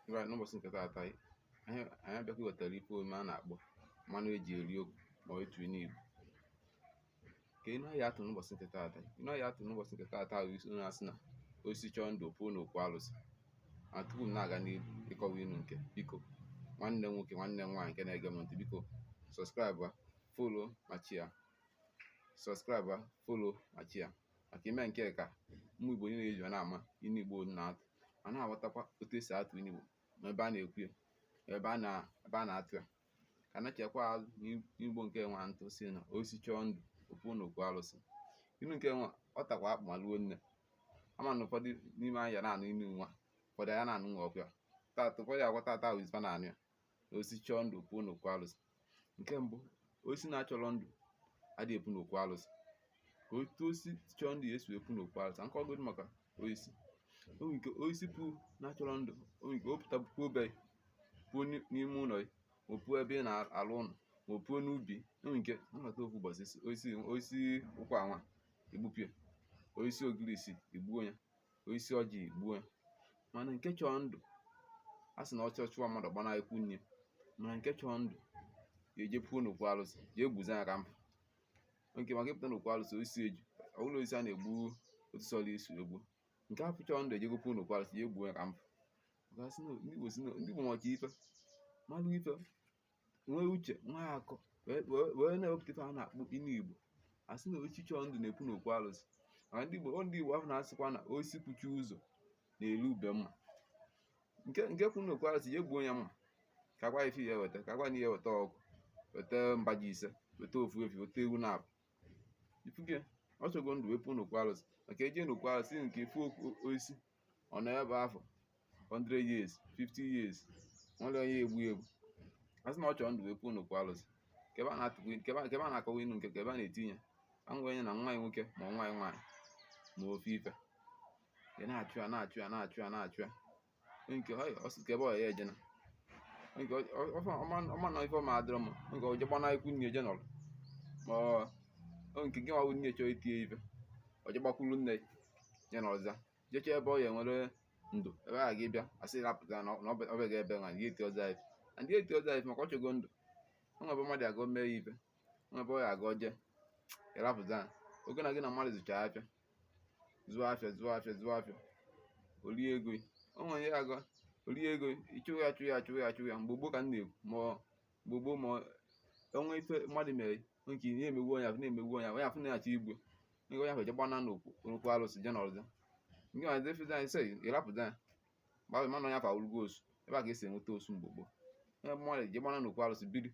Right, n'ụbọchị nke taata anyị anyị abịakwa iwetara ife omume a na-akpọ mmanụ eji eri okwu ma ọ ịtụ inu Igbo. Ka inu anyị atụ n'ụbọchị nke taata, inu anyị atụ n'ụbọchị nke taata ahụ isi na-asị na osisi chọọ ndụ o puo n'okwu alụsị. Ma tupu m na-aga n'ihu ịkọwa inu nke, biko nwanne m nwoke, nwanne m nwaanyị nke na-ege m ntị, biko subscribe, follow ma share, subscribe, follow ma share, maka ime nke ka ụmụ Igbo niile eji na-ama inu Igbo na-atụ ma na-aghọtakwa otu esi atụ inu Igbo ma ebe a na-ekwu ya ma ebe a na-atụ ya, ka na chekwa azụ n'Igbo nke nwa ntụ si na osisi chọọ ndụ o puo n'okwu alụsị. Inu nke nwa ọ takwa akpụ ma luo nne ama na ụfọdụ n'ime anyị ya na-anụ inu nwa, ụfọdụ ya na-anụ nwa ọkụ ya tata, ụfọdụ agwa tata ahụ izifa na-anụ ya na osisi chọọ ndụ o puo n'okwu alụsị. Nke mbụ, osisi na-achọrọ ndụ adịghị epu n'okwu alụsị. Ka otu osisi chọọ ndụ ya esi epu n'okwu alụsị, nkọgodi maka osisi o nwere ike osisi pu na-achọrọ ndụ, o nwere ike o pụta puo be puo n'ime ụlọ ya, ma o puo ebe ị na-alụ ụlọ, ma o puo n'ubi. O nwere ike nnọta ofu ụbọchị, osisi osisi ụkwa nwa egbupụ, osisi ogirisi egbuo ya, osisi ọjị egbuo ya. Mana nke chọọ ndụ, a sị na ọchọ chụwa mmadụ gbana ikwu nne, mana nke chọọ ndụ ya eje puo n'okwu alụsị, jee gbuzie ya ka mfa nke maka ịpụta n'okwu alụsị. Osisi eju ọ bụla osisi a na-egbu otu sọrọ isi egbu, nke afọ chọọ ndụ ejego puo n'okwu alụsị, jee gbuo ya ka mfa. Maka sị na ndị Igbo si na ndị Igbo macha ife, malụ ife, nwee uche, nwee akọ, wee na-ewepụta ife a na-akpọ inu Igbo. A sị na osisi chọọ ndụ na-epu n'okwu alụsị, maka ndị Igbo, ọ ndị Igbo ahụ na-asịkwa na osisi kwuchi ụzọ na-elu ube mma. Nke kwu n'okwu alụsị, jee gbuo ya mma, ka gwa ife ya eweta, ka gwa na ya eweta ọkụ, weta mbaji ise, weta ofu efi, weta ewu na-abụ ifuge. Ọ chọgo ndụ wee puo n'okwu alụsị, maka eje n'okwu alụsị nke ifu osisi ọ nọ ebe afọ 100 years, 50 years, nwere onye egbu egbu. A sị na ọ chọrọ ndụ wee puo n'okwu alụsị. Ka ebe a na-atụkwu, ka ebe a na-akọwa inu nke, ka ebe a na-etinye ka m wee nye na nwa ya nwoke ma nwa ya nwaanyị ma ofe ife ị na-achụ ya, na-achụ ya, na-achụ ya, na-achụ ya, nke ọ sị ka ebe ọ ya ejena, nke ọma na ife ọma adịrọ mma, nke ọ je gbana ikwu nne je nọrọ, ma ọ nke gị nwa nne chọọ itinye ife, ọ je gbakwuru nne ya nọrọza, jechaa ebe ọ ya enwere ndụ, ebe a ga bịa asị rapụta na ọ bịaghị ebe nwa ndị eti ọzọ ife na ndị eti ọzọ ife, maka ọ chọgo ndụ. O nwebe mmadụ agọ mee ya ife, o nwebe ọ ya agọ jee ịrapụta ya oge na gị na mmadụ zụchara afịa, zụọ afịa, zụọ afịa, zụọ afịa, orie ego, o nwere ya agọ orie ego, ịchụ ya, chụ ya, chụ ya, chụ ya. Mgbe gboo ka m na-ekwu, ma mgbe gboo ma onwe ife mmadụ mere nke ị na-emegbu onye afụ, na-emegbu onye afụ, onye afụ na-achọ igbu nke onye afụ, je gbana n'okwu alụsị, je nọrọza nke ma defezi anyị sị ịrapụta ya gbawe mana onye afọ awụrụgo osu. Ebe a ka esi enweta osu mgbe gboo, onye mmadụ je gbana n'okwu alụsị biri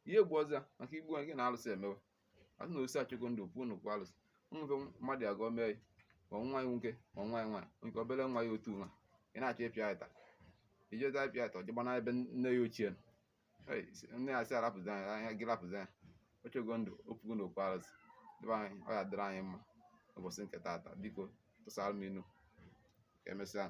ihe egbu ọzọ, maka igbu onye gị na alụsị emewe. Asị na osisi achọgo ndụ puo n'okwu alụsị. Nwefe mmadụ agọ mee ma nwa ya nwoke ma nwa ya nwaanyị, nke obere nwa ya otu nwa ị na-achọ ịpịa ịta, ijeza ịpịa ịta, ọ je gbana ebe nne ya ochie, nne ya sị arapụta ya anya gị, rapụta ya, ọ chọgo ndụ, o pugo n'okwu alụsị. Ebe anyị ọ ya dịrị anyị mma ụbọchị nke taata. Biko tụsara m inu. Ka emesịa.